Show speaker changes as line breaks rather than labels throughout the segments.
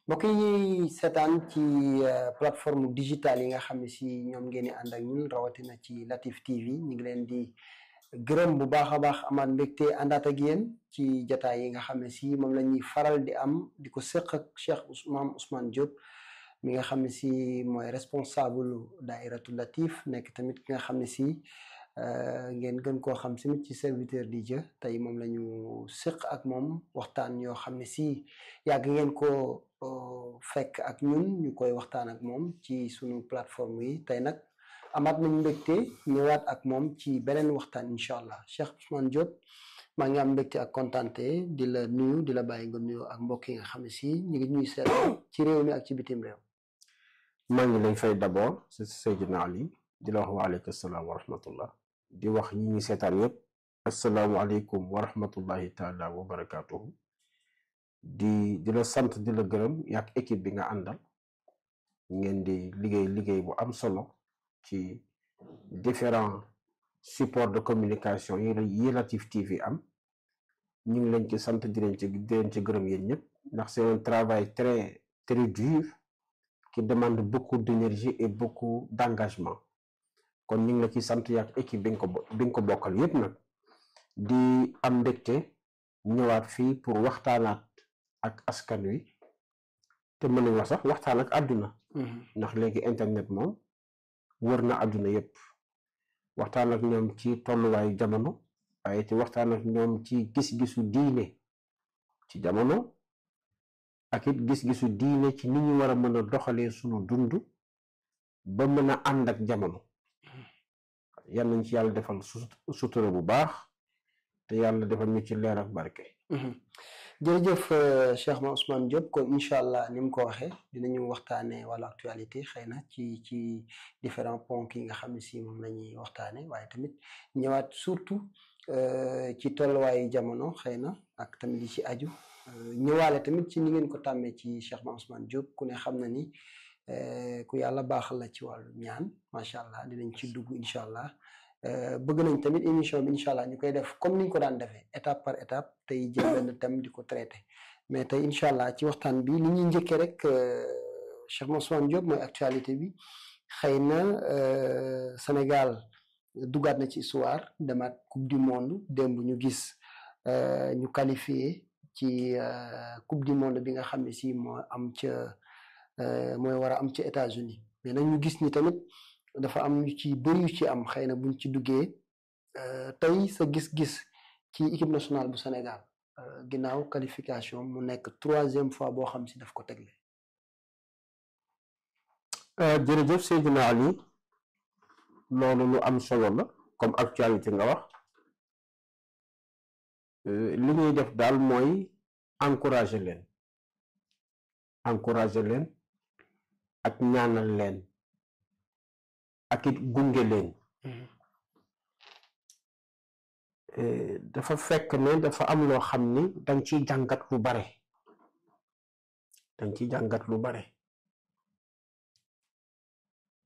mbokk yi ñuy seetaan ci plateforme digitale yi nga xam ne si ñoom ngeen di ànd ak ñun rawatina ci Latif TV ñu ngi leen di gërëm bu baax a baax amaat mbégte àndaat ak yéen ci jataay yi nga xam ne si moom la ñuy faral di am di ko séq ak Cheikh Ousmane Diop mi nga xam ne si mooy responsable daairatu Latif nekk tamit ki nga xam ne si ngeen gën koo xam tamit ci serviteur di Dieu tey moom la ñu séq ak moom waxtaan yoo xam ne si yàgg ngeen ko fekk ak ñun ñu koy waxtaan ak moom ci sunu plateforme yi tey nag amaat nañ mbégte ñëwaat ak moom ci beneen waxtaan incha allah Cheikh Ousmane Diop maa ngi am mbégte ak kontaante di la nuyu di la bàyyi nga nuyu ak mbokk yi nga xam ne si ñu ngi ñuy seet ci réew mi ak ci bitim réew.
maa ngi lay fay d'abord si Seydina Ali di la wax waaleykum salaam wa rahmatullah di wax ñi ñi seetaan yëpp asalaamualeykum wa rahmatullahi taala wa barakaatuhu di la sant di la gërëm yaak équipe bi nga àndal ngeen di liggéey bu am solo ci différents supports de communication yi Latif TV am ñu ngi leen ci sant di leen ci gërëm yéen ñëpp ndax c'est un travail très très dur qui demande beaucoup d'énergie et beaucoup d'engagement kon ñu ngi la ci sant yaak équipe bi nga ko bokkal yépp nag di am mbégte ñëwaat fii pour waxtaanaat ak askan wi te mën nañ wax sax waxtaan ak àdduna ndax léegi internet moom wër na àdduna yépp waxtaan ak ñoom ci tolluwaayu jamono waaye ci waxtaan ak ñoom ci gis-gisu diine ci jamono ak it gis-gisu diine ci ni ñu war a mën a doxalee sunu dund ba mën a ànd ak jamono yal nañ ci yàlla defal sutura bu baax te yàlla defal ñu ci leer ak barke.
jërëjëf Cheikh Ousmane Diop kon incha allah ni mu ko waxee dinañu waxtaanee wàllu actualité xëy na ci différents ponts yi nga xam ne si moom la ñuy waxtaanee waaye tamit ñëwaat surtout ci tolluwaayu jamono xëy na ak tamit yi ci aju ñëwaale tamit ci ni ngeen ko tàmmee ci Cheikh Ousmane Diop ku ne xam na ni ku yàlla baaxal la ci wàllu ñaan macha allah dinañ ci dugg incha allah. bëgg nañ tamit émission bi incha allah ñu koy def comme niñ ko daan defee étape par étape tey jël benn thème di ko traité mais tey incha allah ci waxtaan bi li ñuy njëkkee rek Cheikh Ousmane Diop mooy actualité bi xëy na Sénégal dugaat na ci histoire demaat coupe du monde démb ñu gis ñu qualifié ci coupe du monde bi nga xam ne si moo am ca mooy war a am ca États-Unis mais nag ñu gis ni tamit dafa am yu ci bëri yu ci am xëy na buñ ci duggee tey sa gis-gis ci équipe nationale bu Sénégal ginnaaw qualification mu nekk 3e fois boo xam si daf ko tegle.
jërëjëf Seydina Ali loolu lu am solo la comme actualité nga wax li ñuy def daal mooy encourager leen ak ñaanal leen ak it gunge leen dafa fekk ne dafa am loo xam ni danga ciy jàngat lu bare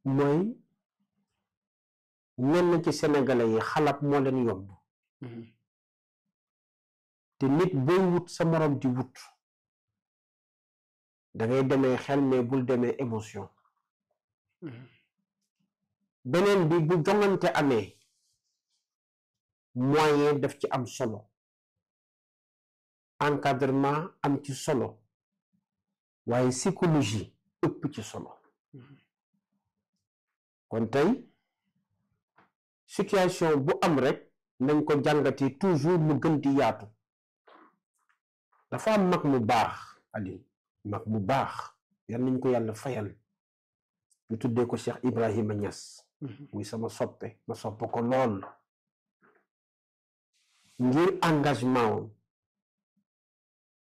mooy ñenn ci sénégalais yi xalaat moo leen yomb te nit booy wut sa moroom di wut dangay demee xel mais bul demee émotion beneen bi bu jongante amee moyen daf ci am solo encadrement am ci solo waaye psychologie ëpp ci solo kon tey situation bu am rek nañ ko jàngatee toujours mu gën di yaatu dafa am mag mu baax Aliou mag mu baax yal nañ ko yàlla fayal ñu tuddee ko Cheikh Ibrahima Niass muy sama soppe ma sopp ko lool ngir engagement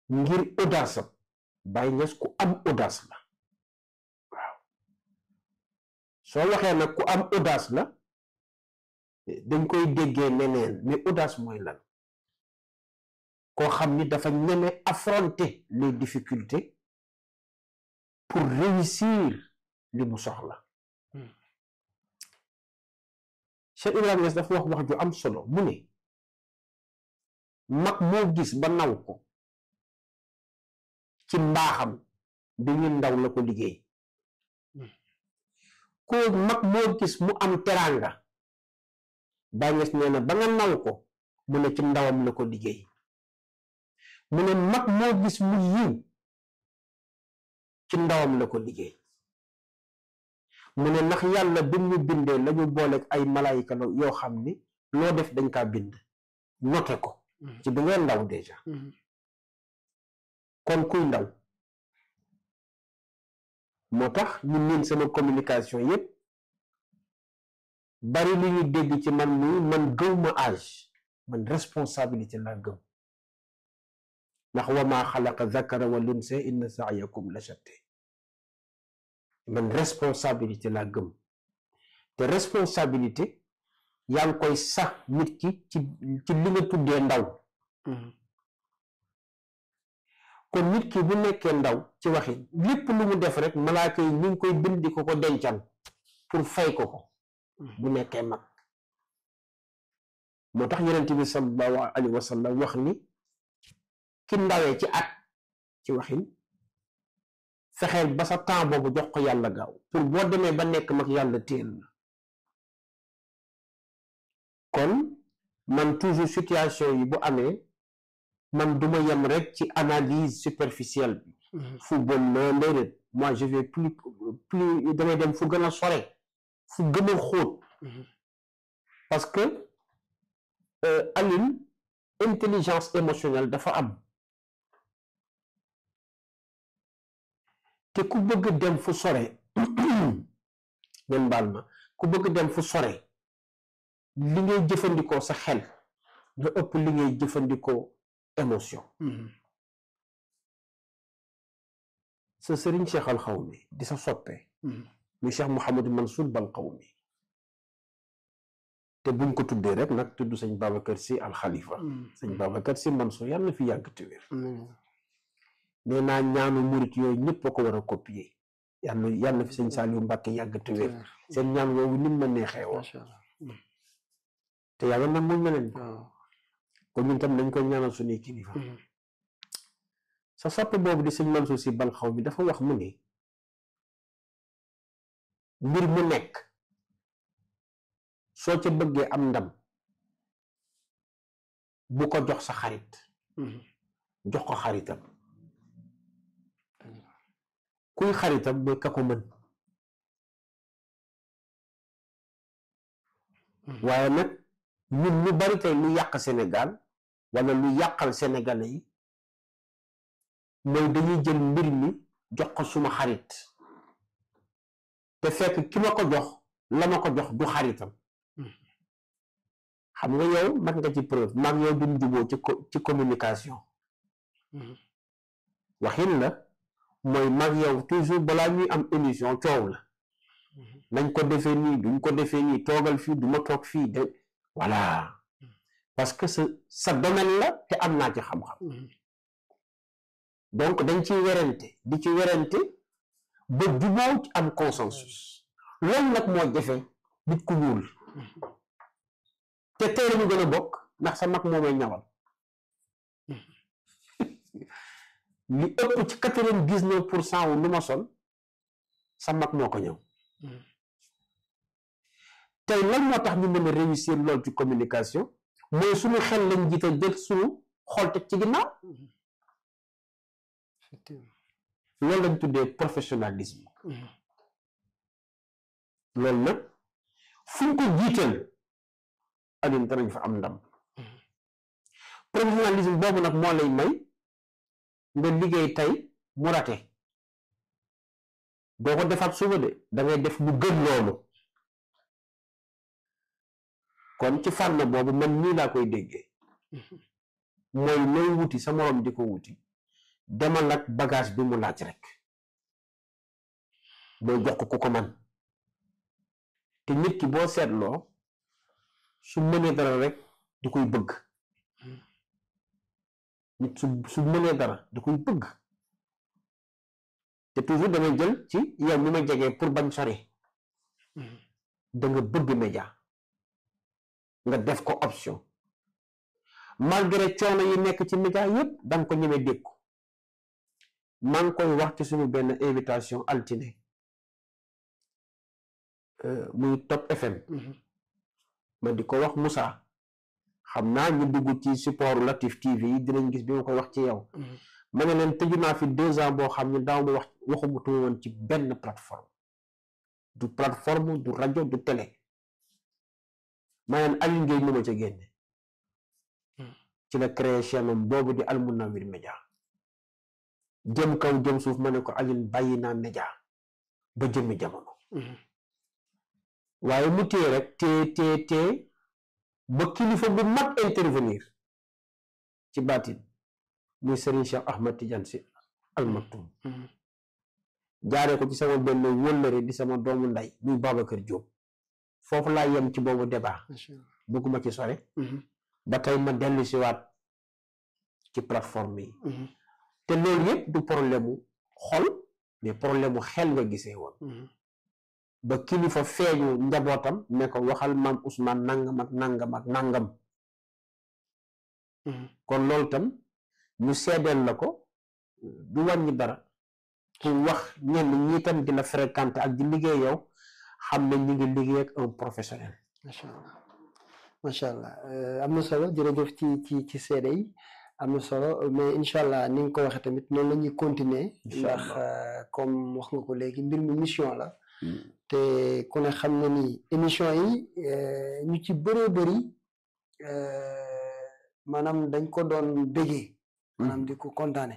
ngir audace am Baye Niass ku am audace la waaw soo waxee nag ku am audace la dañ koy déggee neneen mais audace mooy lan koo xam ni dafa ñeme affronter les difficultés pour réussir li mu soxla Cheikh Ibrahima Niass dafa wax ju am solo mu ne mag moo gis ba naw ko ci mbaaxam bi ñu ndaw la ko liggéey ko mag moo gis mu am teraanga Baay Ñas nee na ba nga naw ko mu ne ci ndawam la ko liggéey mu ne mag moo gis mu yiw ci ndawam la ko liggéey mu ne ndax yàlla bi mu bindee lañu booleeg ay malaayika la yoo xam ni loo def dañ kaa bind noté ko ci bi ngeen ndaw déjà kon kuy ndaw moo tax ñu miin sama communication yépp bari li ñu dégg ci man nii man gëw ma âge man responsabilité laa gëm ndax wa maa xalaqa zakara wal unsa inna sa'yakum la shatta man responsabilité laa gëm te responsabilité yaa ngi koy sax nit ki ci li nga tuddee ndaw kon nit ki bu nekkee ndaw ci waxi lépp lu mu def rek malaaka yi ñu ngi koy bind di ko dencal pour fay ko bu nekkee mag moo tax yonent bi sallallahu alayhi wa sallam wax ni ki ndawee ci at ci waxin fexeel ba sa temps boobu jox ko yàlla gaaw pour boo demee ba nekk mag yàlla téel la kon man toujours situation yi bu amee man duma yem rek ci analyse superficielle bi football la léeg-léeg moi je vais plus damay dem fu gën a sore fu gën a xóot parce que Alioune intelligence émotionnelle dafa am te ku bëgg dem fu sore ngeen baal ma ku bëgg dem fu sore li ngay jëfandikoo sa xel nga ëpp li ngay jëfandikoo émotion sa sëriñ Cheikh Al Xawmi di sa soppe muy Cheikh Mouhamadou Mansour Bal Xawmi te buñ ko tuddee rek nag tudd sëñ Babacar Sy Al Khalifa sëñ Babacar Sy Mansour yàlla na fi yàgg te wér nee naa ñaanu murit yooyu ñëpp a ko war a copier yàlla na fi sëñ Saliou Mbacke yàgg te wér seen ñaan woowu nim ma neexee woon te yàlla na muñ na leen kon ñun tam nañ ko ñaanal suñuy kilifa sa soppe boobu di sëñ Mansour Sy Bal Xawmi dafa wax mu ne mbir mu nekk soo ca bëggee am ndam bu ko jox sa xarit jox ko xaritam kuy xaritam mooy ka ko mën waaye nag ñun ñu bari tey lu yàq Sénégal wala lu yàqal Sénégalais yi mooy dañuy jël mbir mi jox ko suma xarit te fekk ki ma ko jox la ma ko jox du xaritam xam nga yow mat nga ci preuve maag yow duñ juboo ci communication waxin la mooy mag yow toujours balaa ñuy am émission coow la nañ ko defee nii duñ ko defee nii toogal fii du ma toog fii de voilà parce que sa domaine la te am naa ci xam-xam donc dañ ciy werante di ci werante ba juboo ci am consensus loolu nag moo jafe nit ku ñuul te tey la ñu gën a bokk ndax sa mag moo may ñawal li ëpp ci 99% wu lu ma sol sa mag moo ko ñëw tey lan moo tax ñu mën a réussir loolu ci communication mooy suñu xel lañ jiital jël suñu xol teg ci ginnaaw loolu lañ tuddee professionnalisme loolu nag fu ñu ko jiital Alioune danañ fa am ndam professionnalisme boobu nag moo lay may nga liggéey tey mu rate doo ko defaat suba de dangay def lu gën loolu kon ci fànn boobu man nii laa koy déggee mooy looy wuti sa morom di ko wuti demal ak bagage bi mu laaj rek boo jox ko ku ko man te nit ki boo seetloo su mënee dara rek di koy bëgg nit su mënee dara da koy bëgg te toujours damay jël ci yow mi ma jegee pour bañ sori da nga bëgg média nga def ko option malgré coono yi nekk ci média yépp danga ko ñemee dégg maa ngi koy wax ci suñu benn invitation altine muy Top FM ma di ko wax Moussa xam naa ñu dugg ci support Latif TV yi dinañ gis bi ma koy wax ci yow ma ne leen tëju naa fi 2 ans boo xam ne daaw ma waxumatu woon ci benn plateforme du rajo du télé ma leen Aliou Ngueye mu ma ca génne ci la créé chaîne boobu di Al Mounawir Média jëm kaw jëm suuf ma ne ko Aliou bàyyi naa média ba jëmmi jamono waaye mu téye rek téye ba kilifa bu mag intervenir ci baatin muy Serigne Cheikh Ahmad Tidiane Sy Al Maktoum jaaree ko ci sama benn wëllëre di sama doomu nday muy Babacar Diop foofu laa yem ci boobu débat bëgguma ci sore ba tey ma dellu si waat ci plateforme yi te loolu yëpp du problème mu xol mais problème mu xel nga gisee woon ba kilifa feeñu njabootam ne ko waxal maam Ousmane nangam ak nangam ak nangam kon loolu tam ñu seedeel la ko du wàññi dara pour wax ñenn ñi tam di la fréquenter ak di liggéey yow xam ne ñu ngi liggéey ak un professionnel.
macha allah am na solo jërëjëf ci seede yi am na solo mais incha allah ni nga ko waxee tamit noonu la ñuy continuer. ndax comme wax nga ko léegi mbir mi mission la. te ku ne xam na ni émission yi ñu ci bëree bëri maanaam dañ ko doon bégee. maanaam di ko kontaane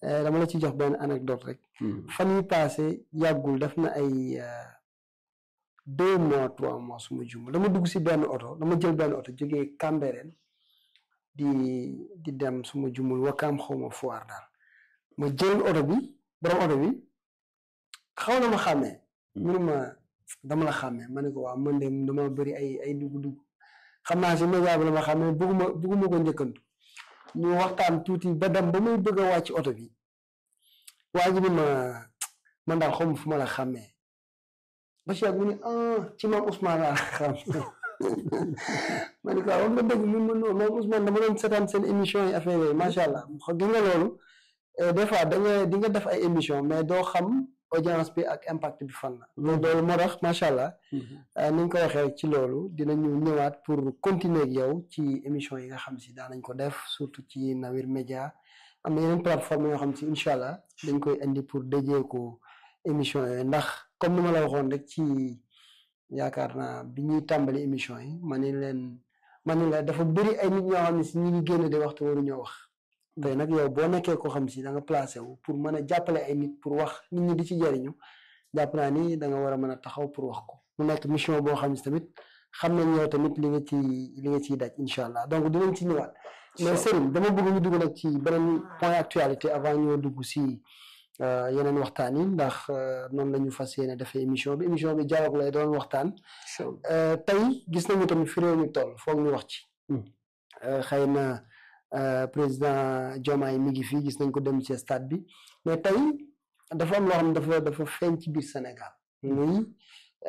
dama la ci jox benn anecdote rek. fan yi passé yàggul def na ay 2 mois 3 mois su ma jumb dama dugg si benn oto dama jël benn oto jógee Cambérène di dem su ma jumbul Wakaam xawma Foire daal ma jël oto bi borom oto bi xaw na ma xàmmee. mu ne ma dama la xàmmee ma ne ko waaw man de dama bëri ay dugg-dugg xam naa si média bi la ma xàmmee bëgguma ko njëkkantu ñu waxtaan tuuti ba dem ba muy bëgg a wàcc oto bi waa ji ni ma man daal xaw ma fu ma la xàmmee ba si yàgg mu ne ci maam Ousmane laa xàmmee ma ne ko waaw wax nga dëgg mun ma non maam Ousmane dama doon seetaan seen émission yi affaire yooyu macha allah gis nga loolu des fois di nga def ay émission mais doo xam audience bi ak impact bi fan la loolu moo tax macha allah ni nga ko waxee ci loolu dinañu ñëwaat pour continuer ak yow ci émission yi nga xam si daanañ ko def surtout ci Nawir Média am na yeneen plateforme yoo xam si incha allah dañ koy indi pour déjee ko émission yooyu ndax comme ni ma la waxoon rek ci yaakaar naa bi ñuy tàmbali émission yi ma ni la dafa bëri ay nit ñoo xam ne si ñi ngi génn di waxtu waru ñoo wax tey nag yow boo nekkee ko xam si da nga placé wu pour mën a jàppale ay nit pour wax nit ñi di ci jariñu jàpp naa ni da nga war a mën a taxaw pour wax ko mu nekk mission boo xam si tamit xam nañ yow tamit li nga ciy daj incha allah donc dinañ ci ñëwaat mais Serigne dama bëgg ñu dugg nag ci beneen point actualité avant ñoo dugg si yeneen waxtaan yi ndax noonu la ñu fas yéene defee émission bi dialogue lay doon waxtaan tey gis nañu tamit fi réew mi toll foog ñu wax ci xëy na président Diomaye mi ngi fii gis nañ ko dem ci stade bi mais tey dafa am loo xam ne dafa feeñ ci biir Sénégal muy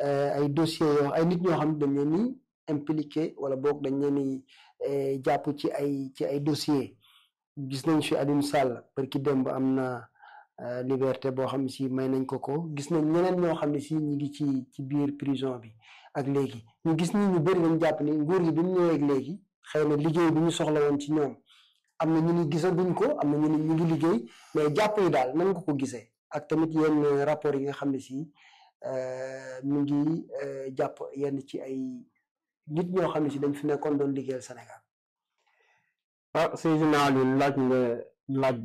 ay dossiers yoo ay nit ñoo xam ne dañ leen ni impliqué wala boog dañ leen ni jàpp ci ay dossiers gis nañ fi Alioune Sall barki démb am na liberté boo xam ne si may nañ ko gis nañ ñeneen ñoo xam ne si ñu ngi ci biir prison bi ak léegi ñu gis ni ñu bëri nañ jàpp ni nguur gi bi mu ñëwee ak léegi xëy na liggéey bi ñu soxla woon ci ñoom am na ñu ni gisaguñ ko am na ñu ni ñu ngi liggéey mais jàpp yi daal nan nga ko gisee ak tamit yenn rapport yi nga xam ne si mu ngi jàpp yenn ci ay nit ñoo xam ne si dañ fi nekkoon doon liggéeyal Sénégal.
Seydina Aliou laaj nga laaj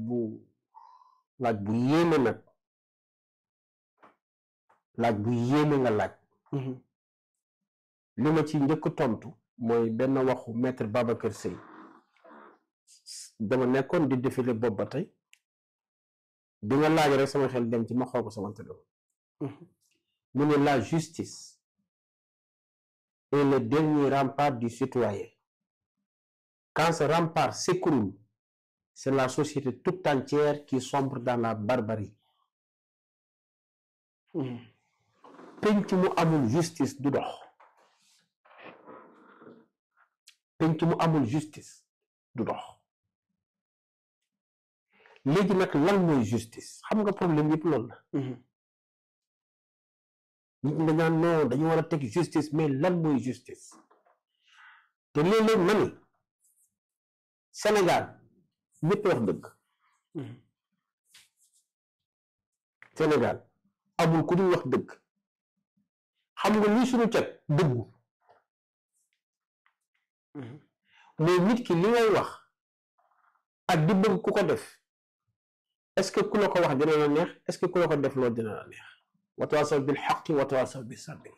bu yéeme nag nga laaj. li ma ci njëkk tontu mooy benn waxu maître Babacar Seye dama nekkoon di défilé boobu ba tey bi nga laaj rek sama xel dem ci ma xool ko sama téléphone mu ne la justice est le dernier rempart du citoyen. Quand ce rempart s'écroule, c'est la société toute entière qui sombre dans la barbarie. penc mu amul justice du dox. penc mu amul justice du dox. léegi nag lan mooy justice xam nga problème yëpp loolu la nit ñi dañaan non dañu war a teg justice mais lan mooy justice te léeg-léeg ma ni Sénégal ñëpp wax dëgg Sénégal amul ku dul wax dëgg xam nga luy suñu cet dëggu mais nit ki li ngay wax ak di bëgg ku ko def est-ce que ku la ko wax dina la neex est-ce que ku la ko def loolu dina la neex wa tawaasaw bil haqqi wa tawaasaw bis sabr